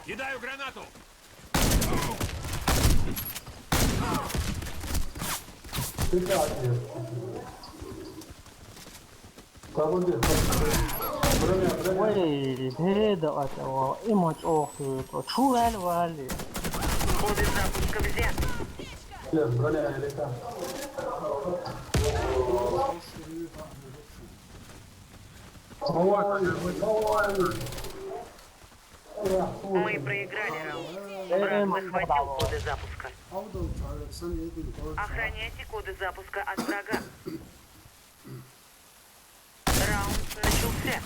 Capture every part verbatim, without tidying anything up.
Кидаю гранату! Ой, деда, это, о, и мочёк, это, чувал, вали. Коды запуска взяты. Бля, бля, это. Мы проиграли раунд. Враг захватил коды запуска. Охраняйте коды запуска от врага. Раунд начался.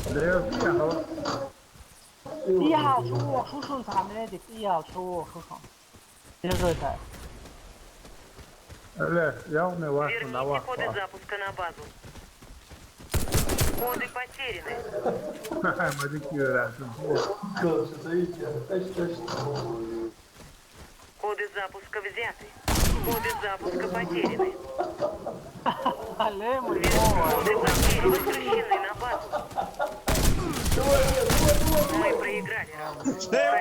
Древняя. Иа, чё, шушун там, медик, иа, чё, шушун. Держи это. Бля, я у меня важно на вас. Верните коды запуска на базу. Коды потеряны. Ха-ха, мадики, бля. Короче, заебись, тащ, тащ. Коды запуска взяты. Коды запуска потеряны. Алло, мой. Коды запуска возвращены на базу. Мы проиграли раунд.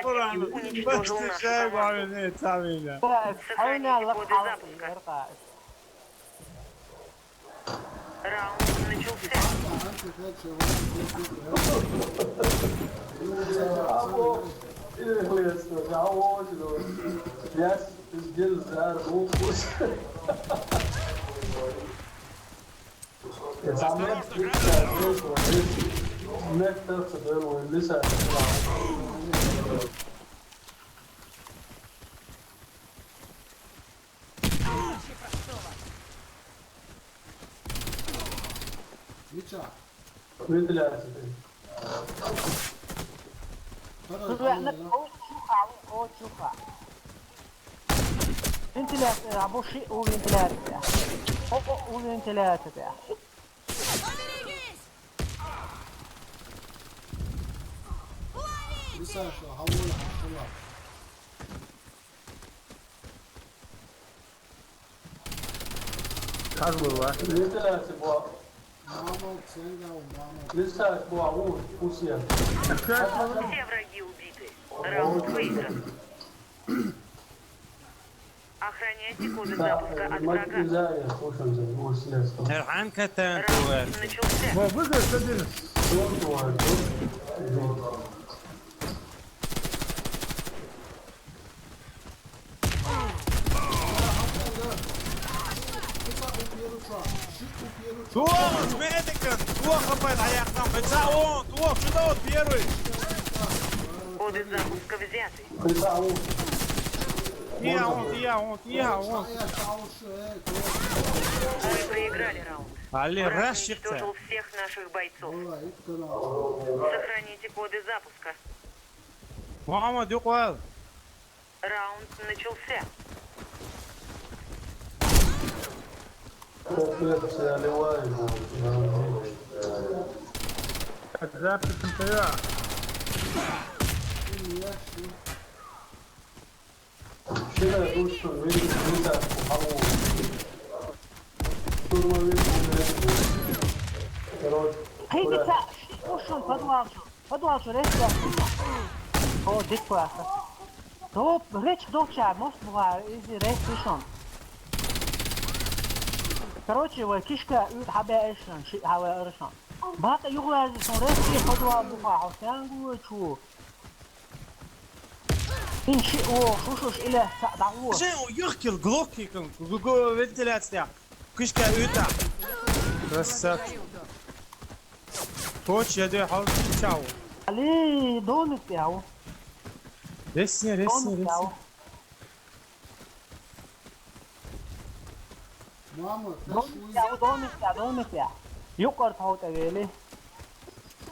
Противник уничтожил нашу команду. Сохраните коды запуска. Раунд начался. Вентиляция. Слушай, она очень чуха, очень чуха. Вентиляция, рабочий у вентиляция. О, о, у вентиляция. Миса, что, хавола, хавола. Как было? Мама, ценга, мама. Все враги убиты. Раунд выигран. Охраняйте коды запуска от врага. Эрхан Катан, раунд начался. Ва, выиграй, один. Туох, медикин, туох, хапай, аяктан, хыца он, туох, чудо, первый. Коды запуска взяты. Иа он, иа он, иа он. Мы проиграли раунд. Али, враг уничтожил всех наших бойцов. Сохраните коды запуска. Мама, дюквал. Раунд начался. Запись НТА. Короче, хигица, шушун, подвал шо. Подвал шо, рейс я. О, дикваса. То реч доча, мост буа, изи рейс шушун. Короче, вай кишка, ут хабе эшан, ши хаве эшан. Бата югла эшан, рейс подвал буа, хосянгу чу. Ин ши о, шушуш иле са дагу. Жен о юхкил глокикин, гугу вентиляция. Кишка ута. Красавчик. Коч, я дэ хал чау. Али, домик яу. Ресни, ресни, домик ресни. Яу. Мама, домик яу, домик яу, домик яу. Юкъар тау тевели.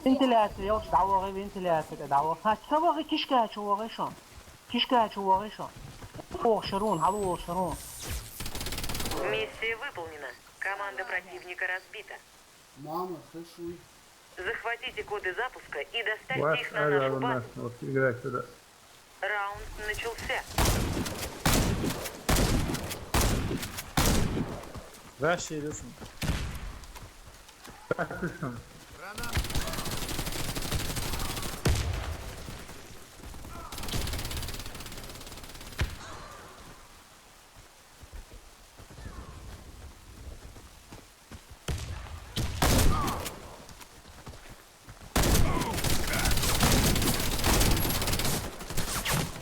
Вентиляция, ёш, давай вентиляция, давай. Ха, чавагы кишка, чавагы шон. Кишка, чавагы шон. Ох, Шарун, алло, Шарун. Миссия выполнена. Команда противника разбита. Мама, ты шуй. Захватите коды запуска и доставьте Ваш их на нашу Айлана. базу. Вот, играй сюда. Раунд начался. Rush ediyorsun. Слышим.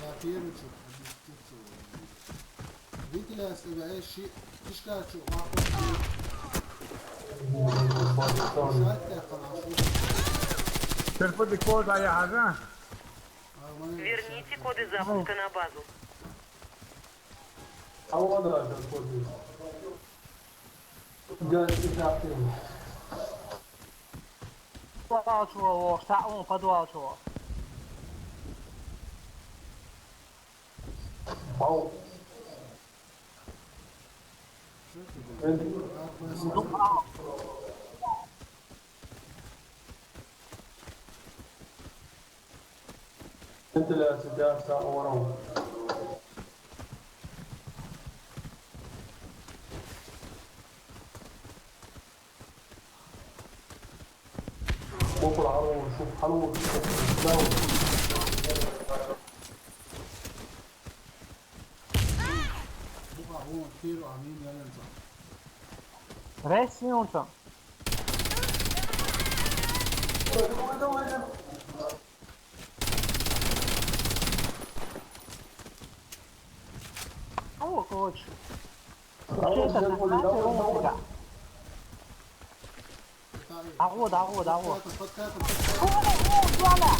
Я первый чё, объективцию. Видели, если я ищи, фишка чё, вахуй. Шать я хорошо. Переходи код, а я хажа. А у меня Верните коды запуска на базу. Havoda da ko'rdim. Gaz etyapti. Подвал чего, ох, та, о, подвал чего. Havo. Что ты Men говоришь? Ventilyasiya gaz saqlab. Bopur, havo, shu havo. Bu havo, kero, amin, yalan. Ресси он там. О, короче. Что это за снайпер, он у тебя? Дагу, дагу, дагу. О, о, Джона!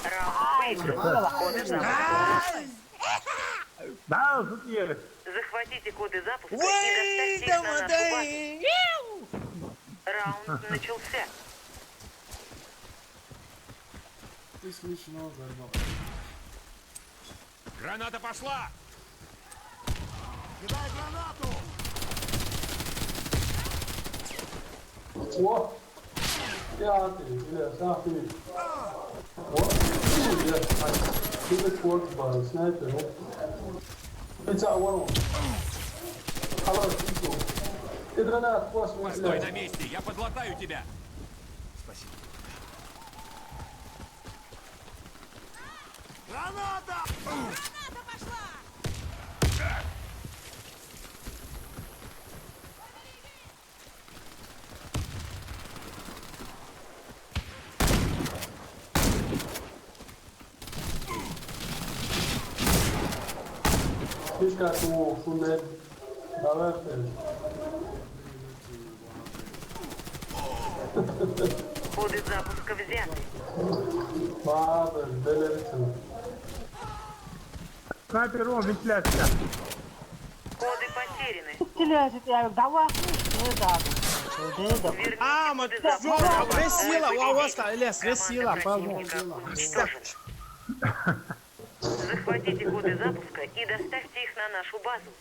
Раунд выигран. Коды запуска. Да, тут есть. Захватите коды запуска и доставьте их на нашу базу. Раунд начался. Ты смешно, Горбал. Граната пошла! О! Пятый, бля, пятый. Вот. Бля, ай, ты так вот, ба, снайпер, вот. Пятьдесят ворон. Алло, тихо. И гранат, космос, Постой на блядь. Месте, я подлатаю тебя! Спасибо. Граната! Граната пошла! Видишь, как у Фунет. Давай, блядь. Коды запуска взяты. Ладно, доверительно. Снайпер, он, вентиляция. Коды потеряны. Стреляйте, я говорю, давай, слышь, не надо. Не надо. Верните А, мы коды всё, запуска. Весила, у вас там, Ильяс, Весила, Команда по-моему. противника уничтожена. Захватите коды запуска и доставьте их на нашу базу.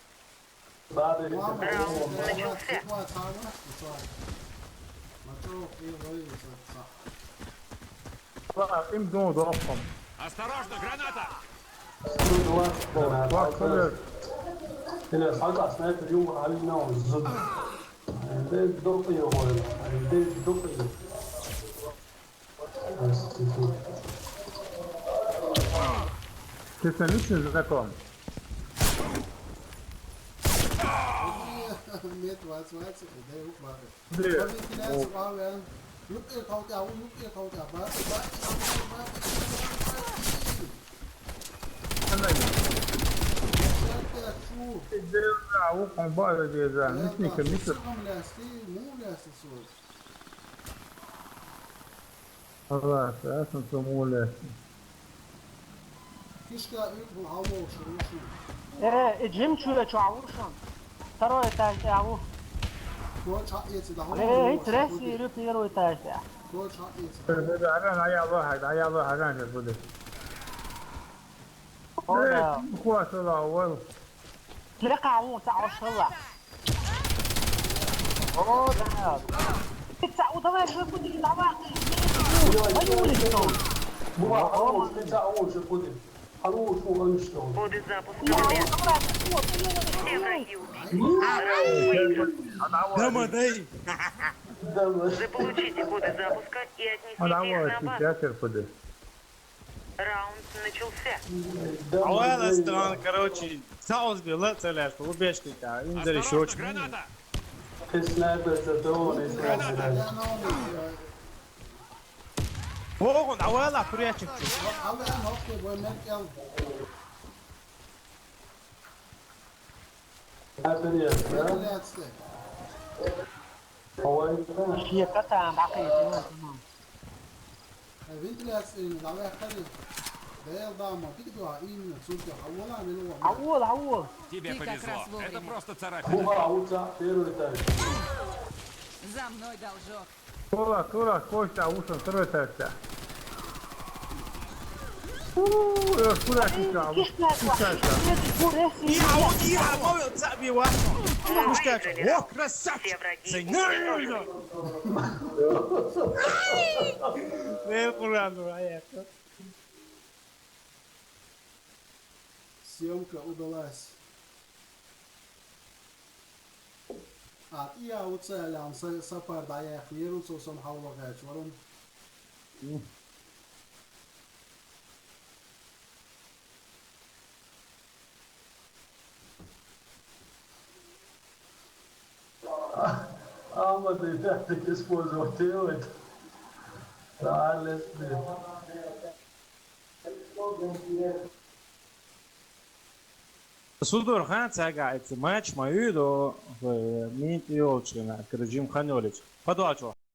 Ладно, Раунд начался. Два, два, два, два. Смотрю, и вы, это, Ла, им дон дохом. Осторожно, граната! Bak, şöyle. Hele salda sniper yok, halin ne oldu? Zıt. Elde dopluyor böyle. Elde dopluyor. Kesin için zaten. Нет, вас, вас, да, ух, бабы. Блин. Бабы, кидается, бабы, а. Юбки, кауты, а, юбки, кауты, а, бабы, бабы, бабы, бабы, бабы. Сейчас я чу. Ау, komba edeceğim. Я Hiç mi так, kimlik yok? Сука, бля, ты, ну, бля, ты свой. Allah, sen sen molesin. Фишка, э, алло, шо, шо. Э, э, Джим, чё, чё, а лучше? Второй этаж, э, алло. Кто чат эти, да, Э, э, э, Ресси, или первый этаж, э. Кто чат эти? Böyle bir aran ayarlı haydi, ayarlı aran ya böyle. О, да. Э, хватит, да, вон. Тирекъан ву, цхьа Ӏош хилла. О, да. Цхьа удалай, вы будете давать. Ой, ой, ой, ой. Буба, о, хорош, ты цхьа Ӏош, куди? Хорош, о, ой, что? Коды запуска. Я удалай, вот, ой, ой, ой. Все враги убиты. Раунд выигран. Дома, дай. Давай. Заполучите коды запуска и отнесите их на базу. Она вот сейчас куди. Раунд начался. Ӏоваьлар, короче, саус била ца лаьцна, убежка тӀа, инзаре шочу. Осторожно, граната! Ты снайпер, ты дон, и снайпер. Вогун, Ӏоваьлар, пурячик. Снайпер, да? Вентиляция. Ой, да. Шекъа там, бакъи, тамам. Вентиляция, давай, хали. Дел дама, пик дуа, именно, сумка, хавола, милуа. Хавола, хавола. Тебе повезло. Это просто царапина. Буба, Ӏовуца, первый этаж. За мной, должок. Тура, Тура, Костя, Ӏовуца, первый этаж. Ууу, э, куда сейчас? Куда сейчас? Иа, иа, мой, цаби, ва. Ну, пускай. О, красавчик! Все враги уничтожены. Э, Куран, ва, я. Съёмка удалась. А, иа, уца, лям, са, сапар, да, я, хлерун, со, сом, хавла, гач, варун. Ама да и так использовать делать. Да, лес, блин. Судур хан цаьга эци матч ма юйду, э, минт йолчу, короче, хан йолчу. Подачу.